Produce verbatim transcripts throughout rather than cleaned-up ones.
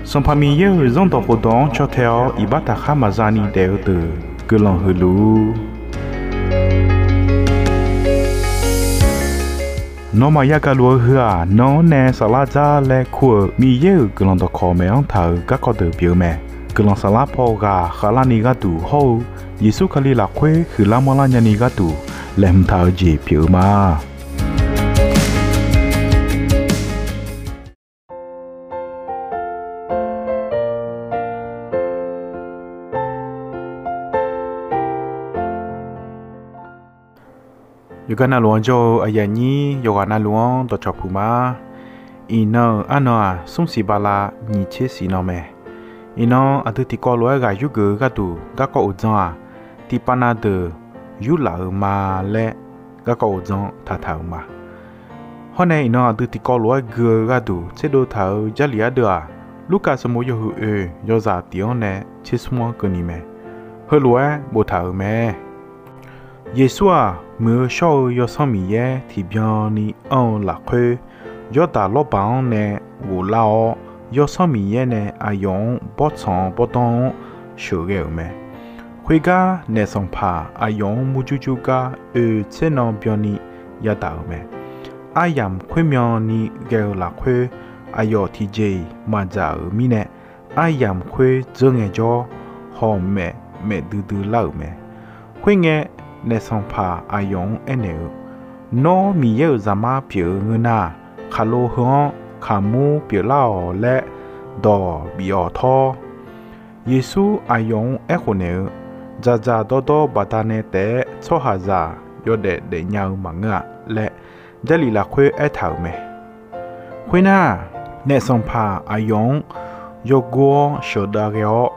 Sanqpaq Miqyaer-euq Zanrdawq khofdawq-anr caw tae-awr iqbax taqkhar maqza ni daef-eu deuq guiqlanq huiq luf-ur. Nawmaf yagaq luf-eu heu-aq, nan-anr nae saflar dzar laer kur-euq Miqyaer-euq guiqlanq dawqkawq maeq-anr taq-euq garkawv deuq pyeuf-eu mae. Guiqlanq saflar paw ghaq khavlarni gharduq hawr-eu Yeqsur Kali lafkhoer huiqlar manrlar nyani gharduq laeqhmq taq-eu jeq pyeuf-eu ma. Yawqgar navluf-anr jawr-eu aqyuif aqnyir yawqghaq navluf-anr dawqcawq puq ma. Iqnan-euq arnan-aq, smr siq bala nyiq tser siq nan mae. Iqnan aqdui tiqkawv lof-aer ghaq yurgeuf-eu gharduq garkawv uqdzan-aq, tiqpav na deuq yurlaf-euq ma laer garkawv uqdzan taqtaq-euq ma. Hawr nae iqnan aqdui tiqkawv lof-aer gui-eu gharduq tserdov taq-euq Jarlif ardeuv-aq, Lurkaf sanqbof yawhuiq oeq yawzaq tiq-anr nae tser smr-anr keuvni mae. Heulof-aer boftaq-euq mae. Yeqsur-aq, Muiq-eu shawr-eu Yawsanr Miqyaer tiqbyan ni anr-eu lafkhoer, Yawrdaq lawrbaq-anr nae ghoflar-awr, Yawsanr Miqyaer nae aqyawf-anr bawrtsanq-eu bawrdanr-anr sheuqghae-euq mae. Khoergar naef sanqpaq aqyawf-anr murjur jur gar oeq tser nan byanni yadaq-euq mae. Aryamq khoermyan ni ghae-eu lafkhoer, aqyawf tiqjeq-iq maqdzaq-euq mirnae, aryamq khoer dzeur ngaejawr, hawq maef maef duidui lar-euq mae. Khoerngae, naef sanqpaq aqyawf-anr aernaeq-eu, Nawr Miqyaer-euq Zaqmar pyeuf-eu ngeur nar, khaqlo heu-anr kaqmur pyeuflar-awq laer dawq bif-awq tawr. Yeqsur aqyawf-anr aerkhof naeq-eu, Dzaqdzaq dawrdawr baqdanae taef-aer tsawrhaqzaq yawdaef daefnya-eu maqngeur-a laer, Jarlif lafkhoer aertaq-euq mae. Khoernar, naef sanqpaq aqyawf-anr yawgor-awr sheuqdav ghae-awr,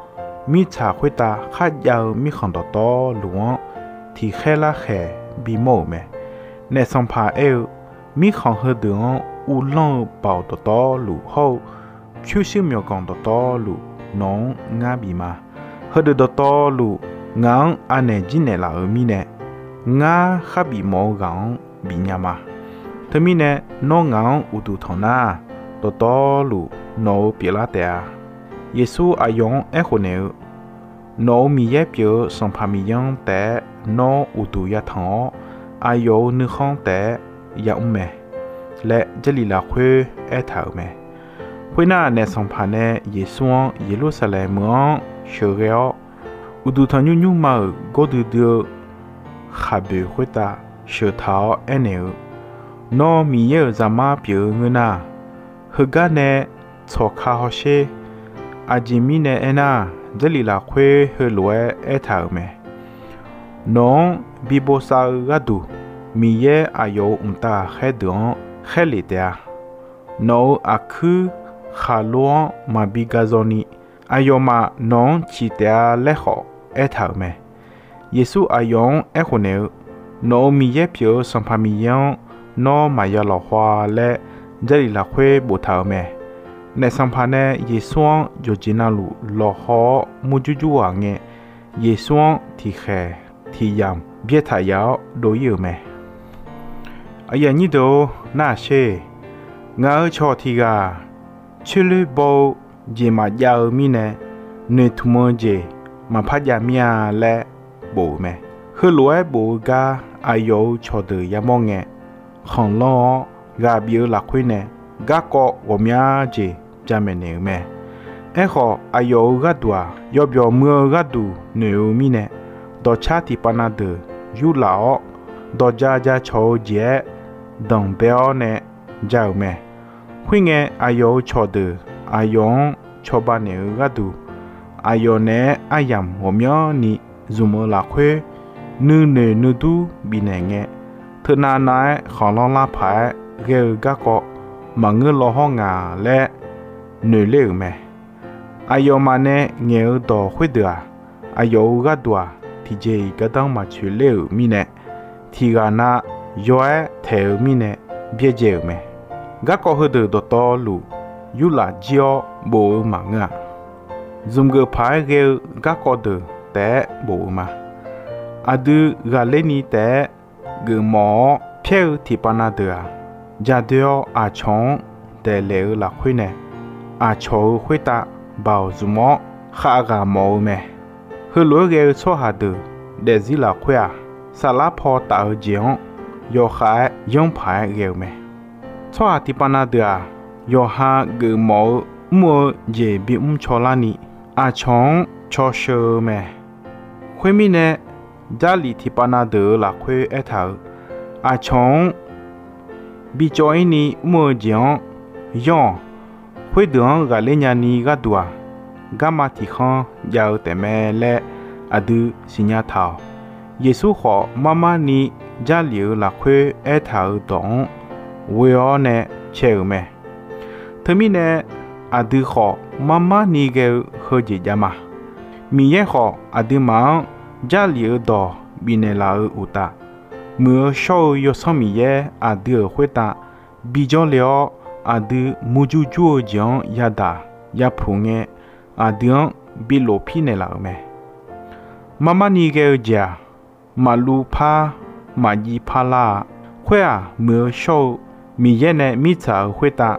mirtsaq khoertav kharjav-eu mirkhanq dawqtawvluf-anr tiqkhaer larkhaeq bimawr-euq mae. Naef sanqpaq aer-eu, Mirkhanq heudeuq-anr uvlanr-eu baoq dawqtawvluf hawr-eu pyurshuir myawqganq dawqtawvluf nawq-anr ngar bif ma. Heudeuq dawqtawvluf ngaq-anr anaeq jir naeqlaf-euq mirnae, ngar kharbif mawf-eu ghaq-anr bifnya ma. Teumirnae, nawr ngaq-anr uqduq tanq nar, dawqtawvluf nawq-euq pyeuflar taef-a. Yeqsur aqyawf-anr aerkhof naeq-eu, Nawq-euq Miqyaer pyeuf-eu Sanqpaq Miqyaer-anr taef-aer nawr uqduq yatanq-awr, aqyawf-euq nuikhanr taef-aer yamr mae laer, Jarlif lafkhoer aertaq-euq mae. Khoernar, naef sanqpaq nae Yeqsur-anr Yeqlursaqlaeq meuq-anr sheuqghae-awr, uqduq tanqnymr nymrma-euq gawrdui dui-eu khaqboeq khoertav sheuqtaq-awr aernaeq-eu, Nawr Miqyaer-euq Zaqmar pyeuf-eu ngeur nar, heugar nae tsawqka hawsher. Aqjeq mirnae aernar, Jarlif lafkhoer heulof-aer aertaq-euq mae. Nawq-anr bi bosav-eu gharduq, Miqyaer aqyawf-euq mqtav ghaqkhaer deuq-anr khaerlef taef-a. Nawq-euq aqkuir khaqlo-anr maqbi ga zaw ni, aqyawfmaf nawq-anr ciq taef-a laer khawf aertaq-euq mae. Yeqsur aqyawf-anr aerkhof naeq-eu, Nawq-euq Miqyaer pyeuf-eu Sanqpaq Miqyaer-anr nawr maqya lawqhaw-a laer, Jarlif lafkhoer boftaq-euq mae. Naef sanqpaq nae Yeqsur-anr yawqjeq navluf lawqhaw-awr murjur jur ghaq ngae, Yeqsur-anr tiqkhaeq tiq yamq byaertaq yaf-awr dov-ir-euq mae. Aqyuif aqnyir deuq-or, narhaq sher. Ngaq-euq cawq tiq ghaq coerloer baw-eu jeq maqjav-eu mirnae, noeqtmq-eu jeq maqpar jav mir-a laer bof-euq mae. Heulof-aer bof-eu gar aqyawf-euq cawqdeuq yamawr ngae, khanqlanr-awr ghaq bif-eu lafkhoer nae garkawv ghawqmya jeq jamaeq naeq-euq mae. Aerkhawf, aqyawf-euq gharduq-aq, yawbyawq muiq-eu gharduq noeq-eu mirnae, dawqcar tiqpav na deuq yurlaf-awr, dawqja jacawq-eu jeq-aer danqbae-awr nae ja-euq mae. Khoerngae, aqyawf-euq cawqdeuq aqyawf-anr cawba naeq-eu gharduq, aqyawf naeq-aer aryamq ghawqmyanrni zmq-eu lafkhoer, nuinoeq nuidur bifnaeq ngae, teunav nav-aer khanqlanr lar paq-aer ghae-eu garkawv maqngeur law hawr nga laer noeqler-euq mae. Aqyawfmaf nae ngaeq-eu dawq khoerdeuq-aq, aqyawf-euq gharduq-aq, tiqjeq-iq gardanr maqtsoeq ler-euq mirnae, tiq ghaq na yaw-aer taeq-eu mirnae byaerdzae-euq mae. Garkawv heudeuq dawqtawvluf yurlaf jir-awr bof-eu maqngeur-a. Zmqgeuf paq-aer ghae-eu garkawv deuq taef-aer bof-eu ma. Aqdui ghaqler ni taef-aer geufmawf-awr pyaer-eu tiqpav na deuq-aq, jadoe-awr aqcawq-anr daeqlaeq-eu lafkhoer nae, aqcawq-euq khoertav baoq zmq-awr khavghaq mawf-eu mae. Heulof-aer ghae-eu tsawrhaq deuq daefzir lafkhoer-aq, saflar paw taf-eu jeq-anr yawkhav-aer yanrpaq-aer ghae-eu mae. Tsawrhaq tiqpav na deuq-aq, yawqha geufmawf-eu mr-eu jeq bimr cawlarni, aqcawq-anr cawsheu-eu mae. Khoermirnae, Jarlif tiqpav na deuq-euq lafkhoer aertaq-euq, aqcawq-anr bicawv-ir ni mr-eu jeq-anr yanr-awq. Khoerdeuq-anr ghaqler nyani gharduq-aq, garma tiq khanr jav-eu taefmae laer aqdui siqnya taq-awq. Yeqsur khawf, marmar ni Jarlif-euq lafkhoer aertaq-euq dawq-anr ghoe-awr nae cae-euq mae. Teumirnae, aqdui khawf, marmar ni ghae-eu heujeq jav ma. Miqyaer khawf, aqduimaf-anr Jarlif-euq dawq bifnaeq laf-euq uqtaf, Muiq-eu shawr-eu Yawsanr Miqyaer aqdui-euq khoertav bijawr le-awr, aqdui murjur jur-eu jeq-anr yadaq yapuq ngae, aqdui-anr bilof pirnaeq laf-euq mae. Marmar ni ghae-eu jeq-aq, maqluv par maqjiv parlar-a. Khoer-aq, muiq-eu shawr-eu Miqyaer nae mirtsaq-euq khoertav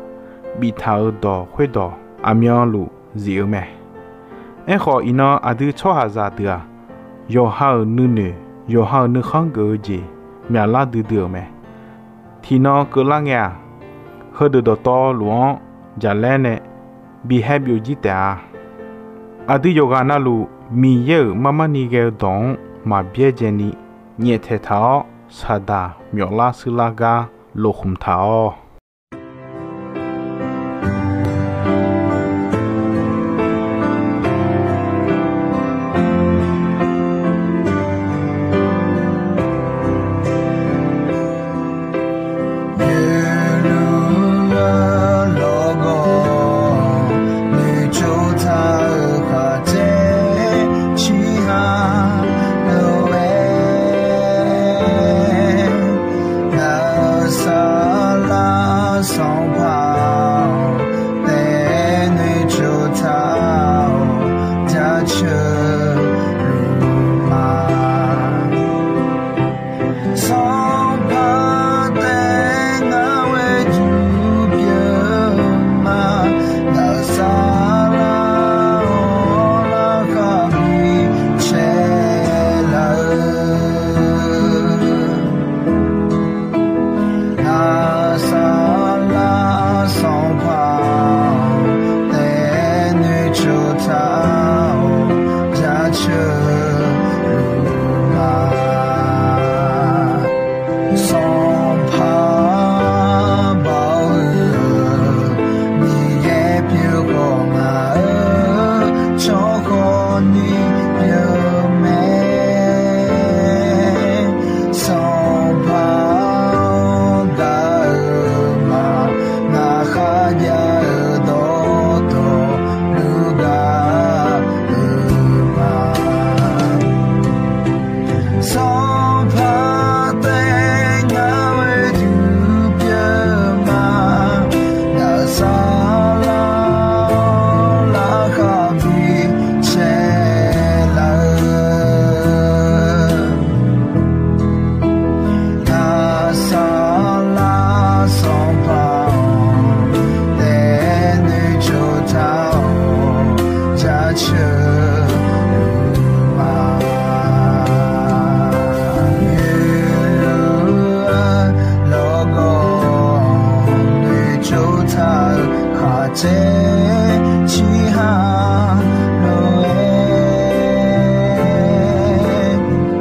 biftaq-euq dawq khoerdawq aqmyanluf zif-eu mae. Aerkhawf, iqnan aqdui tsawrhaqzaq deuq-aq, yawqha-euq nuinoeq, yawqha-euq nuikhanr geuf-eu jeq myaqlar duidui-euq mae. Tiqnan keuvlar ngae-aq, heudeuq dawqtawvluf-anr jaqlaer nae bihaer byovjir taef-a. Aqdui yawqghaq navluf Miqyaer-euq marmar ni ghae-eu dawq-anr maq byaerdzaeni nyaeftaeq taq-awr, saqdaq myawflar shuirlar gar lofkhmq taq-awq. Yeqluq-eu lawqgawq noeqtsov taq-euq khaqdzer ciqha lof-aer, ngaq-euq saflar sanqpaq-awq, taef-aer noeqtsov taq-awq, jaceuq luf ma. Sanqpaq taef ngar ghoe jur pyeuf ma, ngaq-euq saflar-awr larkhaq bi cae laf-eu. Ngaq-euq saflar sanqpaq-awq, taef-aer noeqtsov taq-awq, jaceuq luf ma. Sanqpaq Baoq-eu Miqyaer pyeuf khawf, ngaq-euq tsawrhawq ni pyeuf mae. Sanqpaq-awr gaq-euq ma, ngaq kharjav-eu dawqtawvluf gaq-euq ma. Sanqpaq taef ngar ghoe jur pyeuf ma, ngaq-euq saflar-awr larkhaq bi cae laf-eu. Ngaq-euq saflar sanqpaq-awq, taef-aer noeqtsov taq-awq, jaceuq luf ma. Yeqluq-eu lawqgawq noeqtsov taq-euq khaqdzer ciqha lof-aer,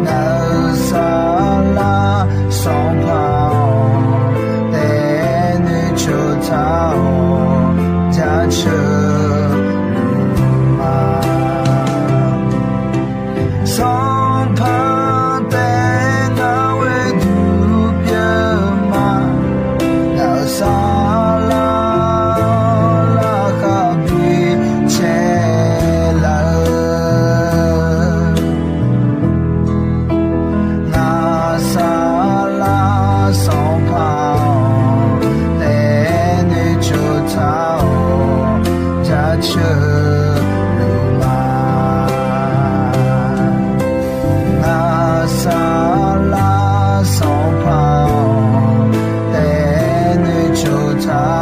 ngaq-euq saflar sanqpaq-awq, taef-aer noeqtsov taq-awq, jaceuq luf ma. Sanqpaq taef ngar ghoe jur pyeuf ma, ngaq-euq saflar-awr larkhaq bi cae laf-eu. Ngaq-euq saflar sanqpaq-awq, taef-aer noeqtsov taq-awq, jaceuq luf ma. Ngaq-euq saflar sanqpaq-awq, taef-aer noeqtsov taq